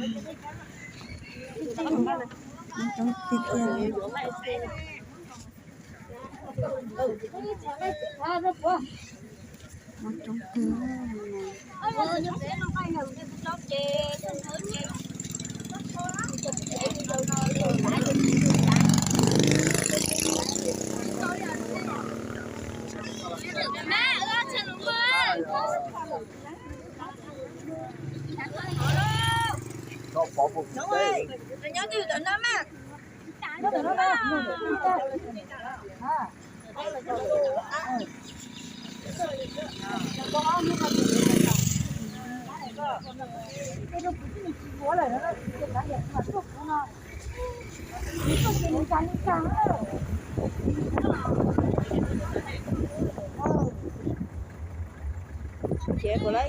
Coob tiag tiag. Coob tiag.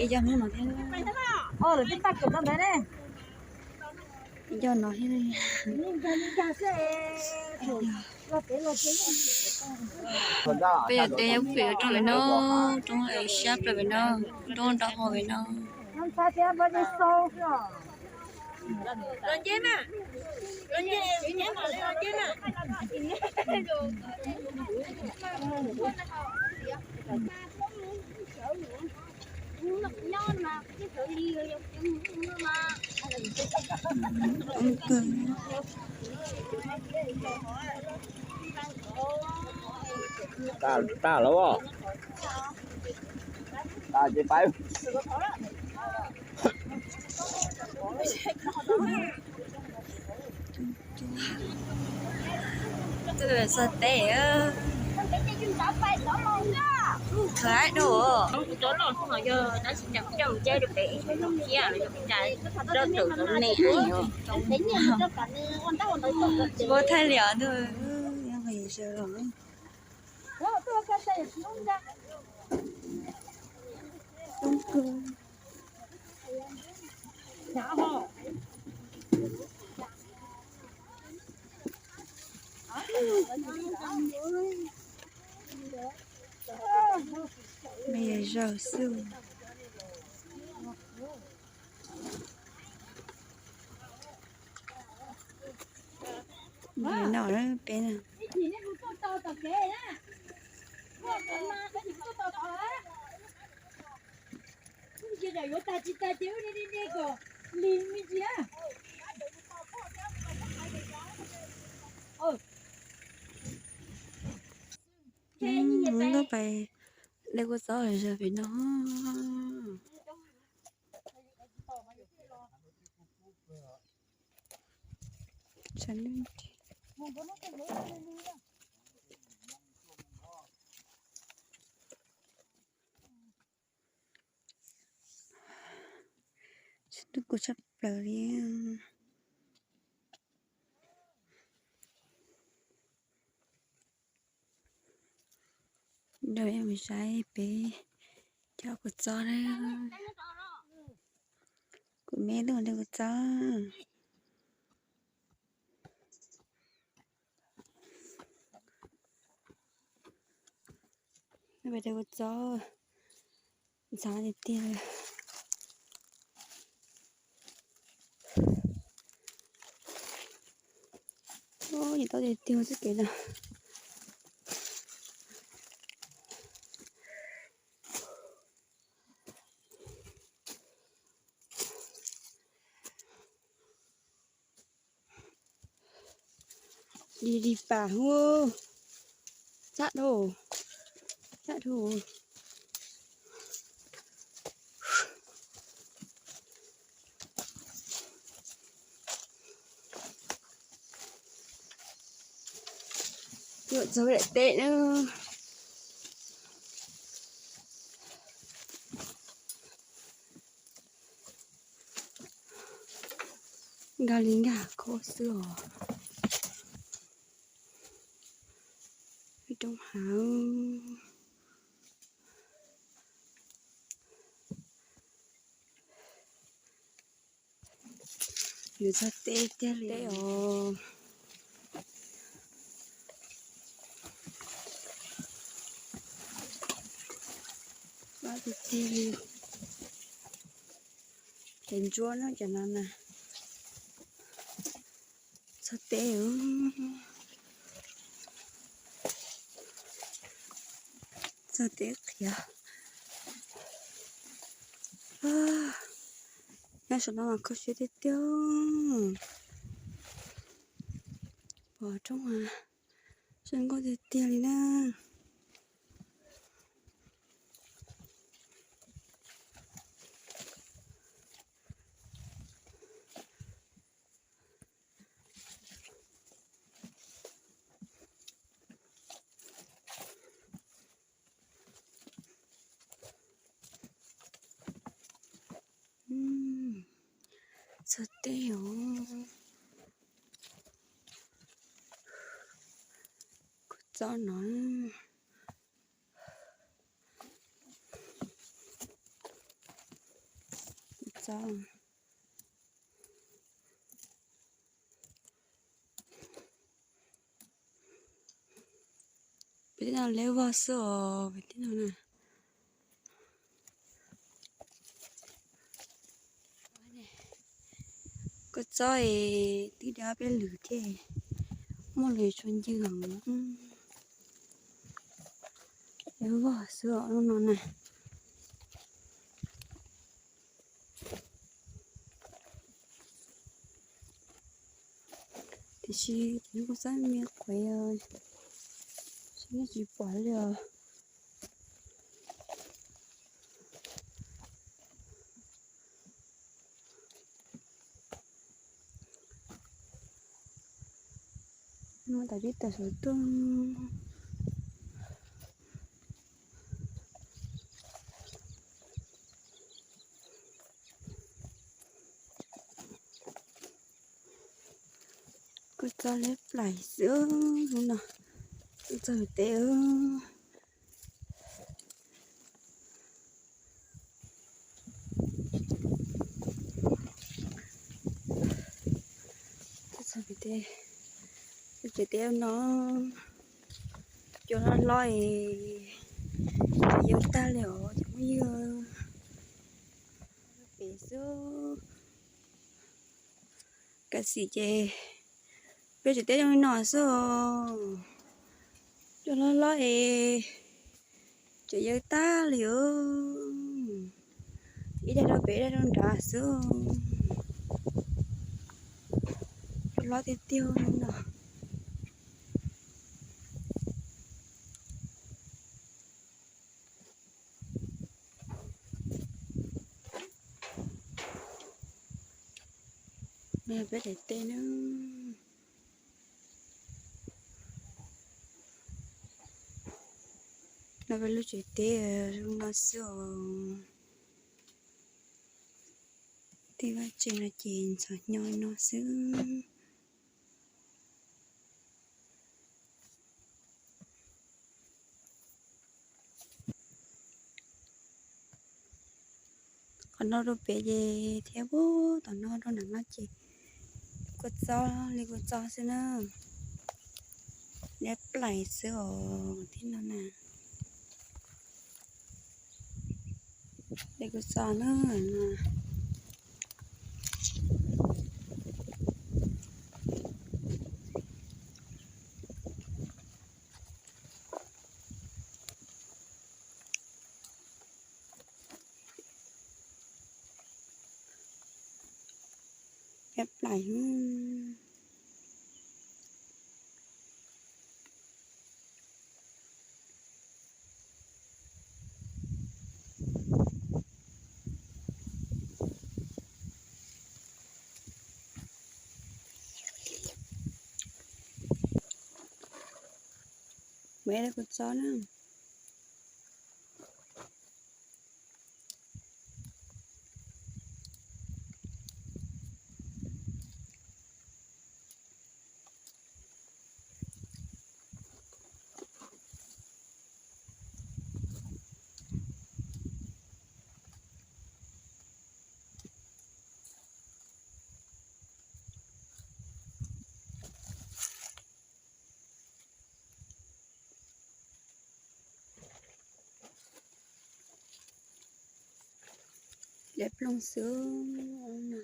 Ib co hnub no thiab. Ib co no thiab. Peb yog tej nyob pem roob li no, roob es siab plaws pem no, roob nrau hau pem no. Tag lawm. Tag ces pais. Txog teb, khav dua. Tsis paub thaij li os ntuj, nqis zaws los. Coob kawg. Me zaws xwb. Nov peb na. Lub pais de kua txob zog pem no. Tsis tu kuv tshaj plaws li. Rau mus saib peb cov kua txob na. Kuv me lub de kua txob. Peb de kua txob ntxhab tiag tiag. Ub, yus tau tiag tiag xwb kev no. Di di pas hu, txhab dhau, txhab dhau. Yuav txog daim teb na. Nkag li nkag kho xwb os. Roob hav. Yuav txog teb tiag li os. Pab tiag tiag li. Ces ntsuab no cov no na. Txog teb, txog teb qhiav. Nyob saum no mas kho siab tiag tiag. Pom roob mas zoo nkauj tiag tiag li na. Txog teb os. Kua txob no, kua txob. Peb teb no liab vog xwb os, peb teb no na. Kua txob es twb dab peb lwm thiab, muaj lwm tsuas ncw heev. Liab vog xwb os no na. Tiam sis kuv txoj me qhuav, tsis pom li os. No tas peb tawm saum tuaj. Kua txob liab plaim xwb no, kua txob teb. Txog pem teb, teb no cua hlob hlob es yawg tag li os cov phooj ywg. Pem xwb. Kav xim ces peb tsev teb zoo li no xwb os. Cua hlob hlob es tseem yawg tag li os. Ib daig rau pem ib daig rau nrad xwb. Cua hlob tiag tiag no. Peb daim teb na. No peb lub tsev teb zoo no xwb os. Tej vaj tse no ces ntxhov nyo no xwb. Qhov no rau pem ces thiab, tom no rau nram no ces kua txob li kua txob xwb na. Liab plaim xwb os thiab no na. Li kua txob na. Liab plaim. Mus ua kua txob na. Liab ploog xwb no.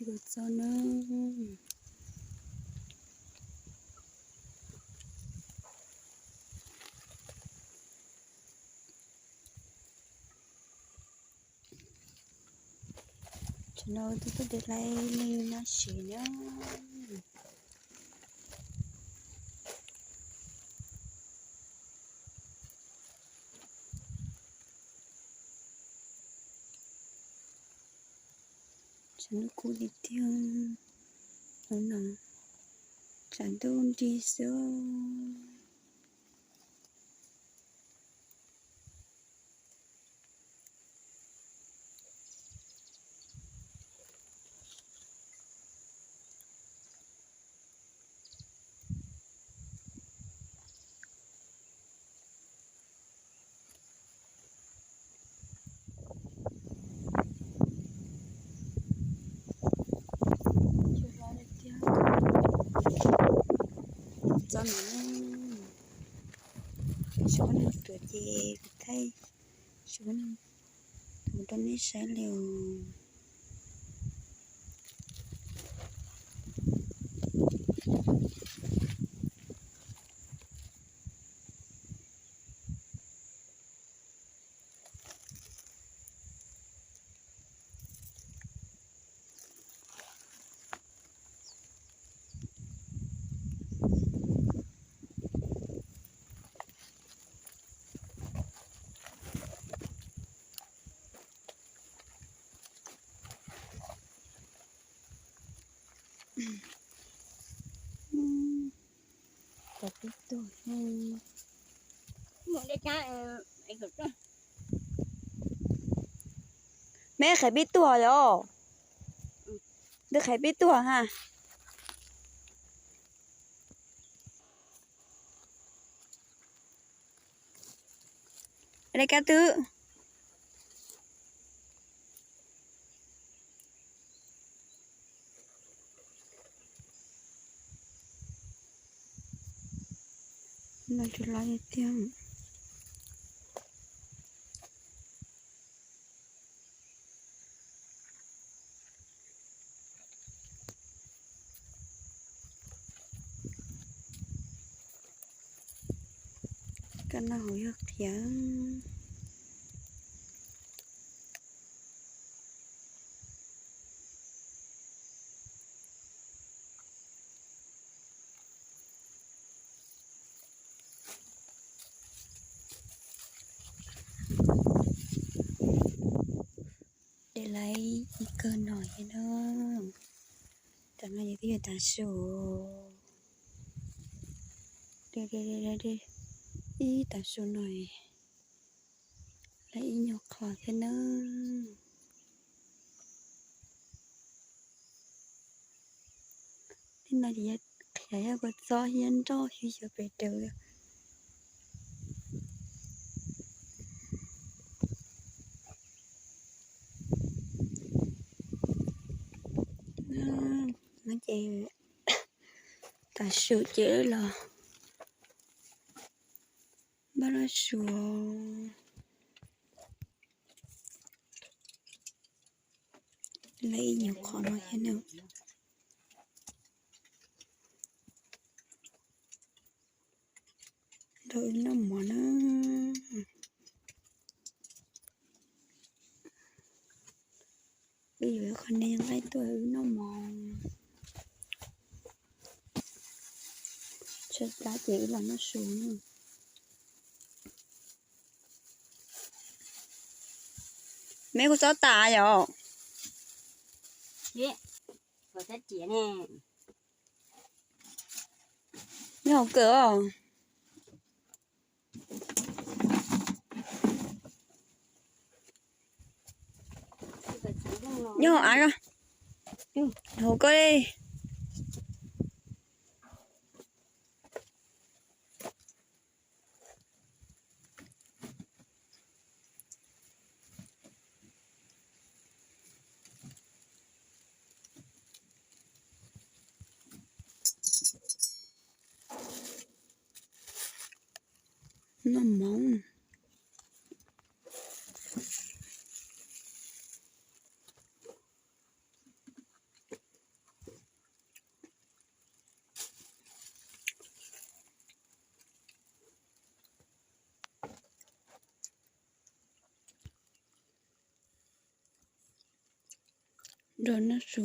Kua txob na. Tsam no twb tuaj de laiv neeg nyob si na. Tsam no kuv li tiag, no tsam ntuj nrig xwb. Txob no, seb kuv neeg tuaj ces kuv thaij seb kuv neeg mus rau nej saib li os. Meb qhais pib tuag los? Twb qhais pib tuag ha. Dej kab twb. No tsis lov tiag. Koj noj hauv yog qhiav. De laiv ib kawg no thiab na. Tam no ces twb yog tav su. Ib tav su no lawv ib nyuag qho thiab na. Tej no ces yog qhiav, yog kua txob thiab nroj xyov xyov pes daws. No ces tav su ces los npaj laj su. Lawv ib nyuag qho no thiab na. Rau wb noj mov na. Wb yuav qho ne nqaij tuaj wb noj mov. Tshaib plab ces wb los noj su na. Meb kuv txob tas yom. Neb hauv kawm os. Nyob hauv av, hauv koj li. Noj mov. Nrog nab su.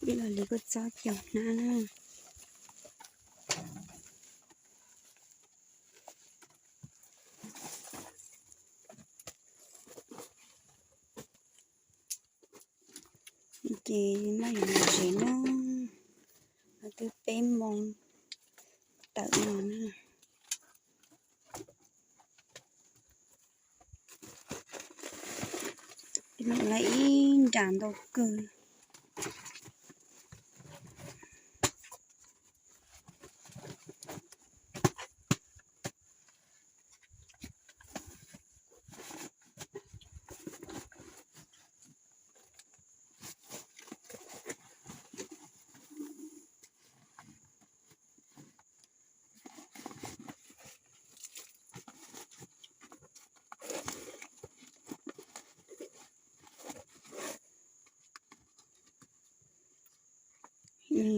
Ib los li kuj txob cov hnab na. Ces maj yuav mus tsev na, twb peb moos tawm no na. Loom lawm ib nram ntau kawg.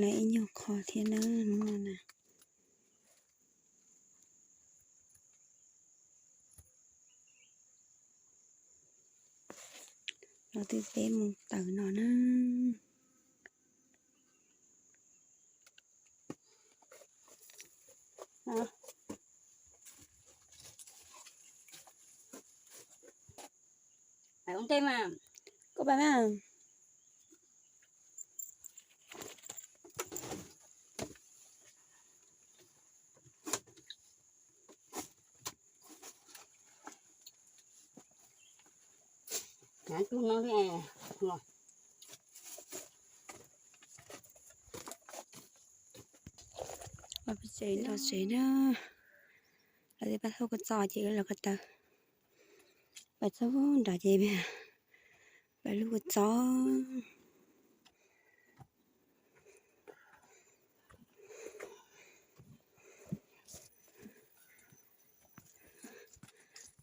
Lawv ib nyuag qho thiab na, hnub no na. Los twb peb moos tawm no na. Koj pais mas. Los tsev na, los tsev na. Lawv twb pab hlub kua txob ces wb los ko taw. Pais txog nrad ces pais hlub kua txob.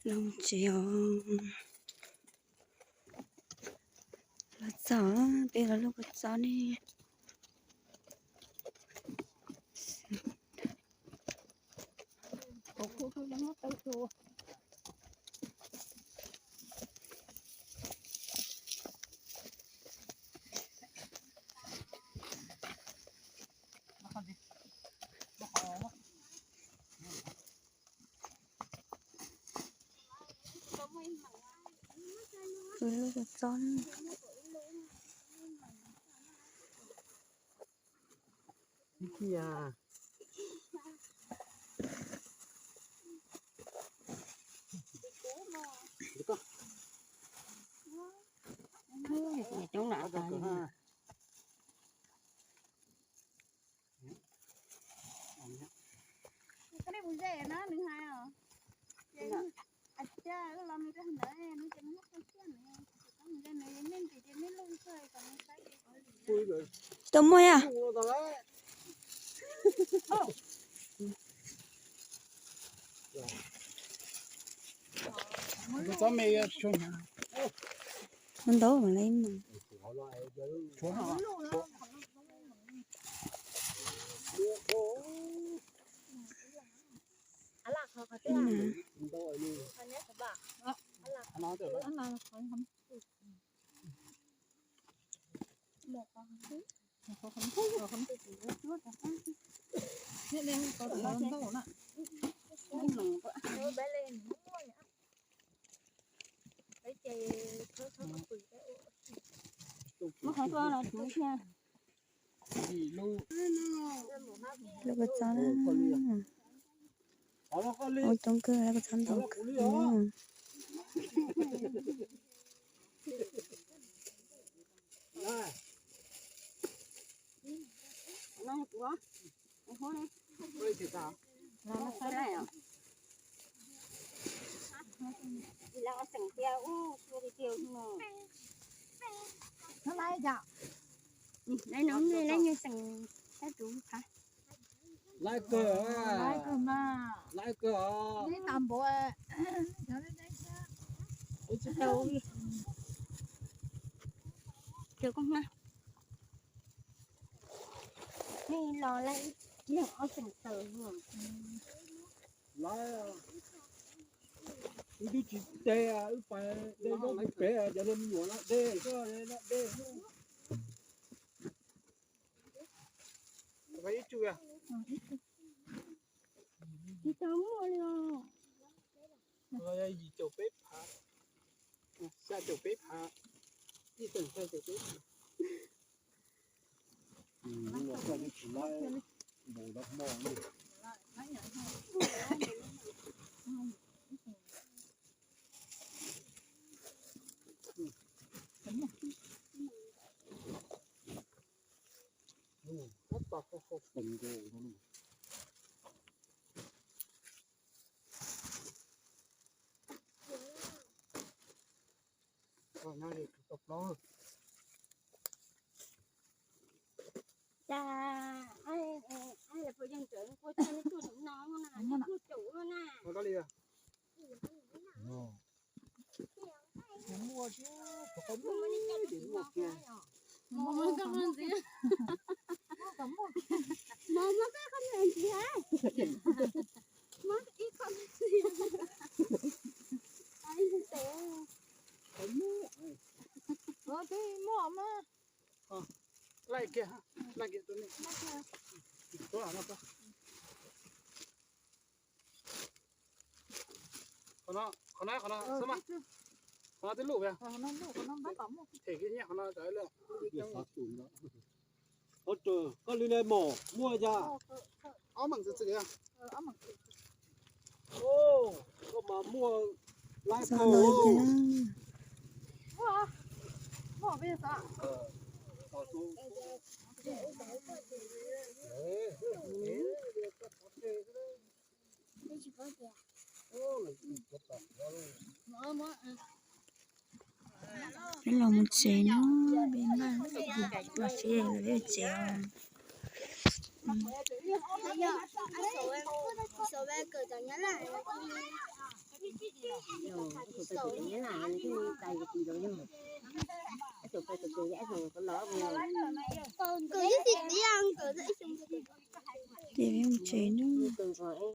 Los tsev os. Los txog, peb los hlub kua txob ne. Wb lub kua txob. Coob na. Tsis tau muaj yom. Ntau mas lawm. Muab qhov tuaj los tsuav thiab. Lub kua txob na. Ua coob kawg, lub kua txob ntau kawg. Lawv no lawv nyuag xeem Laib kawg, laib kawg mas, laib kawg os. Tsis tau, cov koj hma, nej los laib ib leeg ob xyoos taws. Laib, wb twb tsis de, wb pais de zaub pem, cov niag me nyuam no de, koj de. Tsis tau muaj li os. Yim caum peb phav, xya caum peb phav, ib xyoos xya caum peb phav. Tsis laib npaum no hmo li. Cas ai, ai, ai, phooj ywg tseem kuj coj nej tuaj no na, nej tuaj caum no na. Muaj thiab, muaj thiab. Muaj ib qho ntxiv. Muaj mas. Laij kiag, laij kiag tus ne. Qhov no, qhov no, xwb mas. Qhov no twb luj, them kiag nyiaj qhov no. Ua raws koj li ne mom, muaj cas? Koj mas muaj laib kawg. Peb los mus tsev no, peb npaj los tsev. Ces peb mus tsev no.